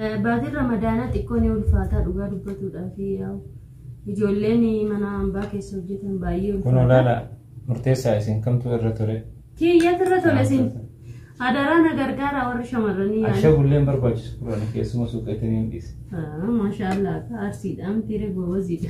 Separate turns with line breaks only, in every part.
Baatiin Ramadaanaa xiqqoo ni ulfaata dhugaa dubbatuudhaaf yaa'u. Ijoolleen mana hambaa keessa hojjetan baay'ee
Kun
ulfaata.
olaanaa murteessaa isin kamtu irra ture?
Kiyyatu irra tole isin. Adaraa na gargaaraa warri shamarranii yaani.
Ashabullee hin barbaachisu kuraan keessuma suuqeetiin hin dhiise.
Maashaallah akka arsiidha mitiire goobaziidha.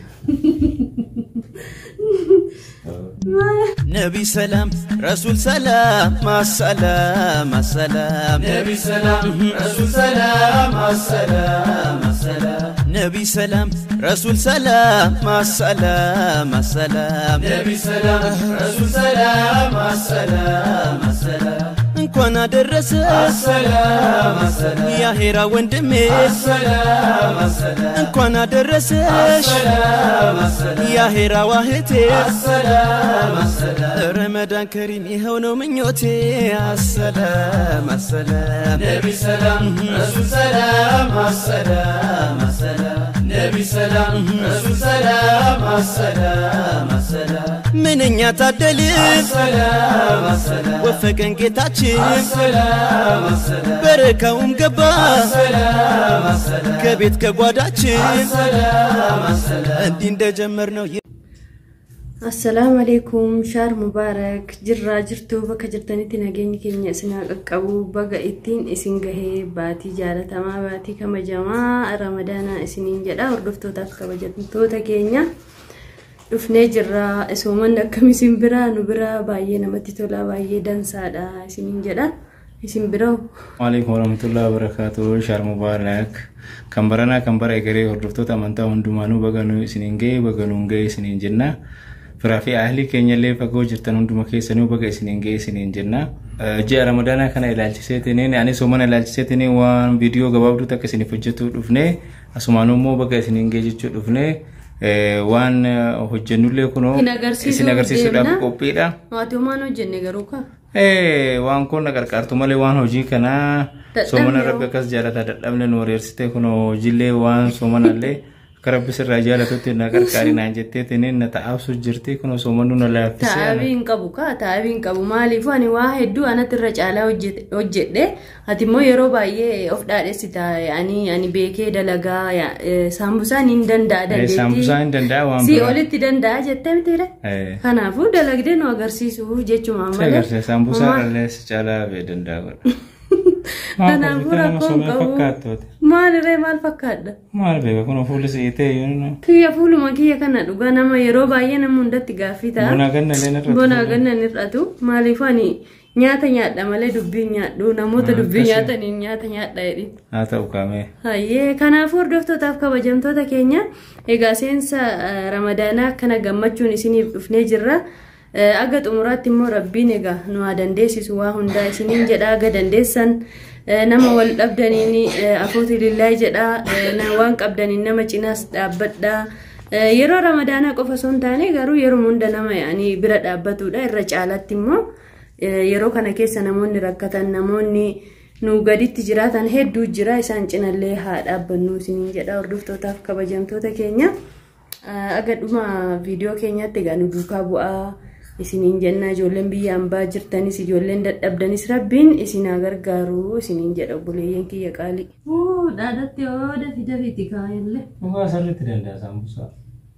ነቢ ሰላም ረሱል ሰላም አሰላም አሰላም ነቢ ሰላም ረሱል ሰላም አሰላም አሰላም ነቢ ሰላም ረሱል ሰላም አሰላም አሰላም ነቢ ሰላም ረሱል ሰላም አሰላም አሰላም እንኳን አደረሰ አሰላም አሰላም ያሄራ ወንድሜ አሰላም አሰላም እንኳን አደረሰሽ አሰላም አሰላም ያሄራ ዋህቴ አሰላም አሰላም ረመዳን ከሪም ይኸው ነው ምኞቴ አሰላም አሰላም ነቢ ሰላም ረሱል ሰላም አሰላም አሰላም ነቢ ሰላም ረሱል ሰላም አሰላም አሰላም ምንኛ ታደልን አሰላም አሰላም ወፈቀን ጌታችን አሰላም አሰላም በረካውም ገባ አሰላም አሰላም ከቤት ከጓዳችን አሰላም አሰላም እንዲህ እንደጀመርነው
Assalaamu alaikum shaar mubaarak jirraa jirtu bakka jirtanitti nageenyi keenya isin haa qaqqabu baga ittiin isin gahee baatii jaalatamaa baatii kabajamaa ramadaanaa isiniin jedha hordoftootaaf kabajamtoota keenya dhufnee jirra soomanni akkam isin biraa nu biraa baay'ee namatti tola baay'ee dansaadha isiniin jedha isin biroo.
Waalaikum warahmatullahi wabarakatuh. Shaar mubaarak. Kan baranaa kan bara egeree hordoftoota amantaa hundumaanuu baga nu isiniin ga'e baga nuun ga'e isiniin jenna. Firaa fi ahlii keenyallee fagoo jirtan hunduma keessanuu baga isiniin ga'e isiniin jenna. Ji'a Ramadaanaa kana ilaalchiseetiin ani soomana ilaalchiseetiin waan viidiyoo gabaabduu takka isiniif hojjetuu dhufne asumaanuu immoo baga isiniin ga'e jechuu dhufne waan hojjennullee kunoo
Isin agarsiisuuf
isin agarsiisuudhaaf
deemna.
Qophiidha.
Maatii homaan hojjenne garuu kaa.
Waan kun na qarqaartu malee waan hojii kanaa
Dadhabne
soomana
hoo.
Rabbi akkas jaalata dadhabne nu wareersite kun hojiilee waan soomanallee akka rabbi sirraa jaalatutti na qarqaari naan jetteetiin na ta'aabsu jirti kun soomannu na laaffisee.
Taabii hin qabu kaa taabii hin qabu maaliif ani waa hedduu anatti irra caalaa hojjedhe ati immoo yeroo baay'ee of dhaadhessita ani beekee dalagaa saambusaan hin danda'a dandeettii
Saambusaan hin danda'a waan
si
biraa.
Olitti danda'a jettee mitiire kanaafuu dalagdee nu agarsiisu jechuudha
Si
malee.
agarsiisa saambusaa dhallee si caalaa bee danda'a godha.
Kanaafuu rakkoo hin qabu.
Fakkaattooti.
Maalirree maal fakkaadha?
Maal beeka kun fuulli si'itee yoo
Kiyya fuuluma kiyya kana dhugaa nama yeroo baay'ee nama hundatti gaaffii ta'a.
Bonaa ganna illee narra.
Bonaa ganna hin hir'atu. Maaliif ani nyaata nyaadha malee dubbii hin nyaadhu namoota dubbii
Akkasii.
Nyaataniin nyaata nyaadha jedhi.
Haa ta'u kaamee.
Hayyee kanaafuu hordoftootaaf kabajamtoota keenya egaa seensa ramadaanaa akkana gammachuun isiniif dhufnee jirra. Aga xumuraatti immoo rabbiin egaa nu haa dandeessisu waa hundaa isiniin jedha aga dandeessan nama wal dhabdaniin afuuti lillaahi jedha waan qabdaniin nama cinaas dhaabbadha. Yeroo ramadaanaa qofa osoo hin taane garuu yeroo hunda nama yaa'anii bira dhaabbatudha irra caalatti immoo yeroo kana keessa namoonni rakkatan namoonni nu gaditti jiraatan hedduu jira isaan cinallee haa dhaabbannu isiniin jedha hordoftootaaf kabajamtoota keenya. Aga dhuma viidiyoo keenyaatti egaa nu duukaa bu'aa isiniin jenna ijoolleen biyya hambaa jirtanis ijoolleen dadhabdanis rabbiin isin haa gargaaru isiniin jedha obboleeyyan kiyya qaalii. Dhaadatti hoo dafi dafiitti kaayellee.
Dhugaa sirriitti danda'a saambusaa.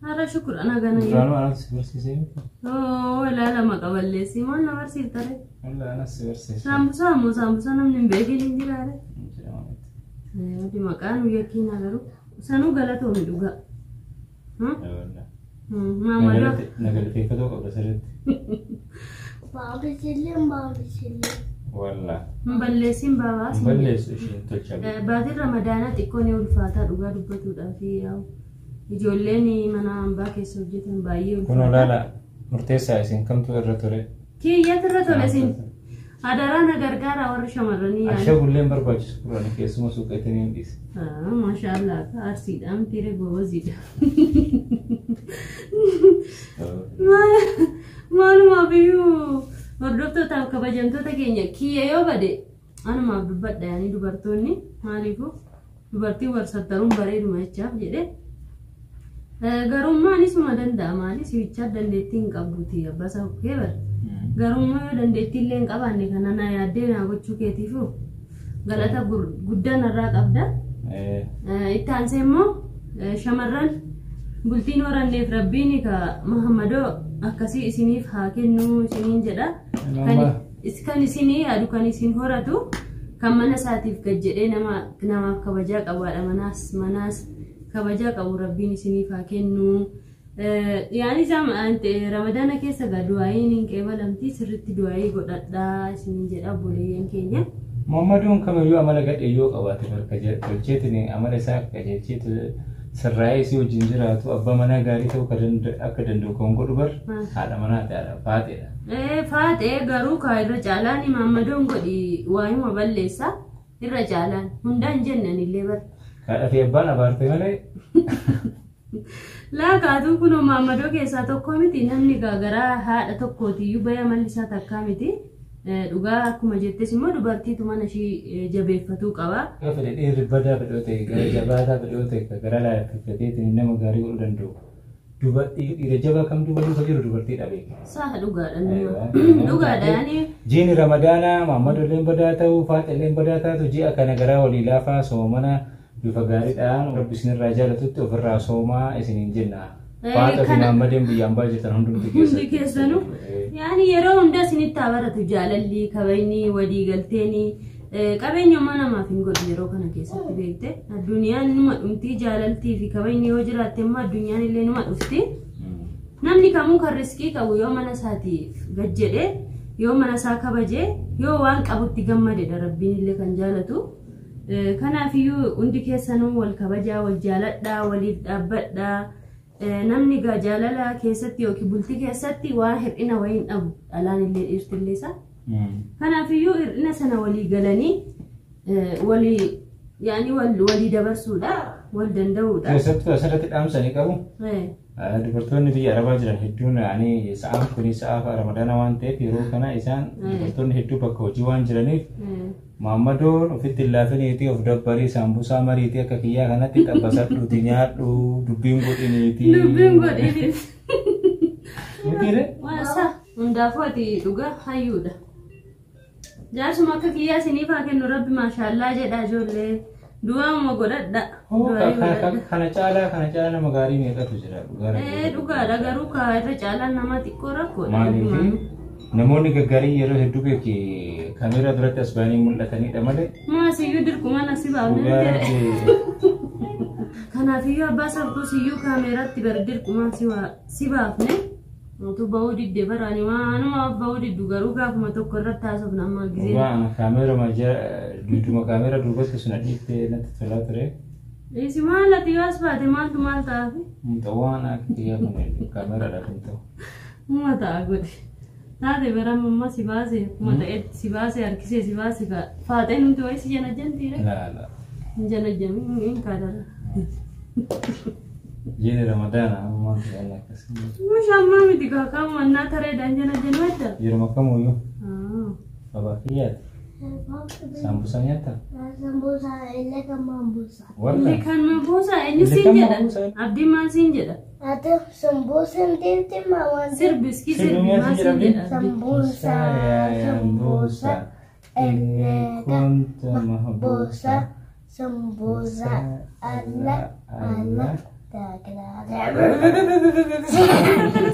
Hara shukur ana gana.
Duraanuu anatu si barsiisee miti.
Oo ilaalama qaballeessi maal na barsiiftare?
Wallah anas si barsiise.
Saambusaa ammoo saambusaa namni hin beekin hin jiraare. Ati maqaan nu yakkiin garuu sanuu galatoomi dhugaa. Maamadoo.
Na galateeffatuu qabda sirriitti.
Baabisileen baabisileen.
Wallah.
Hin balleessin baabaa.
Hin balleessu ishiin tolcha.
Baatiin Ramadaanaa xiqqoo ni ulfaata dhugaa dubbatuudhaaf yaa'u. Ijoolleen mana hambaa keessa hojjetan baay'ee
Kun
ulfaata.
olaanaa murteessaa isin kamtu irra ture?
Kiyyatu irra tole isin. Adaraa na gargaaraa warri shamarranii yaani.
Ashabullee hin barbaachisu kuraan keessuma suuqeetiin hin dhiise.
Maashaallah akka arsiidha mitiire goobaziidha. Maalumaaf iyyuu hordoftootaaf kabajamtoota keenya kiyya yoo bade anumaaf dubbadha yaani dubartoonni maaliifuu dubartiin wal sattaruun bareeduma jechaaf jedhe. Garummaan isuma danda'a maali sibichaa dandeettii hin qabduuti abbaa kee bara. Garummaa yoo dandeettii illee hin qabaanne kana na yaaddee naa gochuu keetiifu galata guddaa narraa qabda. Itti aansee immoo shamarran bultiin horanneef Rabbiin ka Muhammadoo akkasii isiniif haa kennu isiniin jedha. Kan isinii yaadu kan isin horatu kan mana isaatiif gad jedhee namaaf kabajaa qabaadha. Manaas kabajaa qabu Rabbiin isiniif haa kennu. Yaani Ramadaana keessa gaa du'aayiin hin qeebalamti, sirriitti du'aayii godhadhaa isiniin jedha obboleeyyan keenya.
Muhammaduun kamiyyuu amala gadhee yoo qabaate bakka tolcheetiin amala isaa qajeelcheetu sirraa'ee isii wajjin jiraatu abbaa manaa gaarii ta'uu akka danda'u kan godhu bar haadha manaa ta'aadha faaxeedha.
Faaxee garuu kaa irra caalaan Muhammadoon godhi waayuma balleessa irra caalaan hundaan jennan illee bar.
Haadha fi abbaan abaarte malee.
Laakaatuu kun Muhammadoo keessaa tokko miti, namni gaagaraa haadha tokkootiyyuu baya malli isaa takkaa miti. Dhugaa akkuma jettes immoo dubartiitu mana ishii jabeeffatuu qaba.
Yoo fedhe dhiirri badaa fedhoo ta'e gara jabaataa fedhoo ta'e gara laaffifateetiin nama gaarii godhuu danda'u. Dhiira jabaa kam duuba duuba jiru dubartii dhabe.
Saha dhugaadha. Dhugaadha yaani.
Jiini Ramadaanaa Muhammadolleen badaa ta'uu Faaxilleen badaa taatu ji'a kana garaa walii laafaa soomana bifa gaariidhaan Rabbi isinirraa jaalatutti ofirraa soomaa isiniin jenna. Faaxa fi Muhammadeen biyya ambaa jirtan hundumti keessatti.
Hundi keessanuu yaani yeroo hunda isinitti haa baratu jaalalli, kabajni, walii galteeni qabeenyummaa namaaf hin godhu yeroo kana keessatti beekte. Addunyaan numa dhumti, jaalaltii fi kabajni yoo jiraatte immoo addunyaan illee numa dhufti. Namni kamuu kan riskii qabu yoo mana isaatiif gad jedhee, yoo mana isaa kabajee, yoo waan qabutti gammadedha Rabbiin illee kan jaalatu. Kanaafiyyuu hundi keessanuu wal kabajaa, wal jaaladhaa, waliif dhaabbadhaa. Namni gaa jaalala keessatti yookiin bultii keessatti waa hir'ina wayii hin dhabu, dhalaan illee dhiirti illee isaa. Kanaafiyyuu hir'ina sana walii galanii walii yaani walii dabarsuudha, wal danda'uudha.
Keessattuu asirratti dhaamsanii qabu. Dubartoonni biyya Arabaa jiran hedduun yaani sa'aan kun sa'a Ramadaana waan ta'eef yeroo kana isaan dubartoonni hedduu bakka hojii waan jiraniif Muhammadoon ofitti hin laafiniitii of dabbarii saambusaa mariitii akka kiyyaa kanatti xabbasadhuuti nyaadhu dubbiin godhiniitii.
Dubbiin godhiniitii.
Mitiire?
Waasa hundaafuu ati dhugaa hayyuudha. Jaarsuma akka kiyyaa isiniif haa kennu Rabbi maashaallaa jedha ijoollee. Du'aamuma godhadha.
Kana caalaa nama gaarii meeqatu jira dhugaa.
Dhugaadha garuu kaa irra caalaan nama xiqqoo rakkoodha.
Maaliif namoonni gaggaarii yeroo hedduu beeki kaameeraa duratti as ba'anii mul'atanidha malee.
Maasiyyuu dirqumaan asi baafne. Kanaafiyyuu abbaa sabtuus iyyuu kaameeraatti bari dirqumaan si baafne. Utuu ba'uu didde baraani waanuma ba'uu diddu garuu gaafuma tokko irratti haasofna amma gisee.
Waan kaameerama duuduma kaameera duubatti sun adiitti natti tolaa ture.
Isi maal ati yoo as baate maaltu maal ta'aafi?
Waan akka kiyyaa kun kaameeraadhaaf hin ta'u.
Uma ta'a godhe. Taate bara amma si baase akkuma ta'etti si baase harkisee si baase faaxee nuti wayii si janajjantiire.
Laala.
Hin janajjamin hin kaadara.
Jiini Ramadaana amma maaltu ta'an akkasii.
Mushammaa miti kaakaa mannaa tareedhaan janajjanu adda.
Yeroo kamuyyuu. Babaa kiyyaati. Saambusaa nyaata?
Sambusa illee kan maambusa.
Walla.
Kan mabuusa eenyu siin jedha? Abdiin maal siin jedha?
Ati sambusa hin deemte maawwan.
Sirbi iski sirbi maal siin jedha?
Sambusa sambusa illee kan maambusa sambusa alla alla.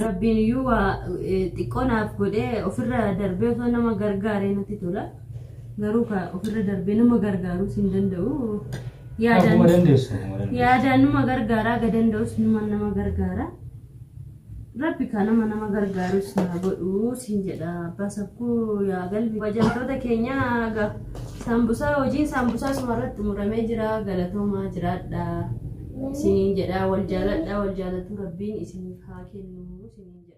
Rabbiin iyyuu waa xiqqoo naaf godhee ofirra darbee osoo nama gargaaree natti tola. Garuu ka ofirra darbee nama gargaaruus hin danda'u. Yaadaan numa gargaaraa ga danda'us numa nama gargaara. Rabbi ka nama gargaarus na godhuu siin jedha. Abbaa sakkuu yaa galbi. Kabajamtoota keenya saambusaa hojiin saambusaa sumarratti xumuramee jira. Galatoomaa jiraadha. Isiniin jedha wal jaaladha wal jaalatu Rabbiin isiniif haa kennu isiniin jedha.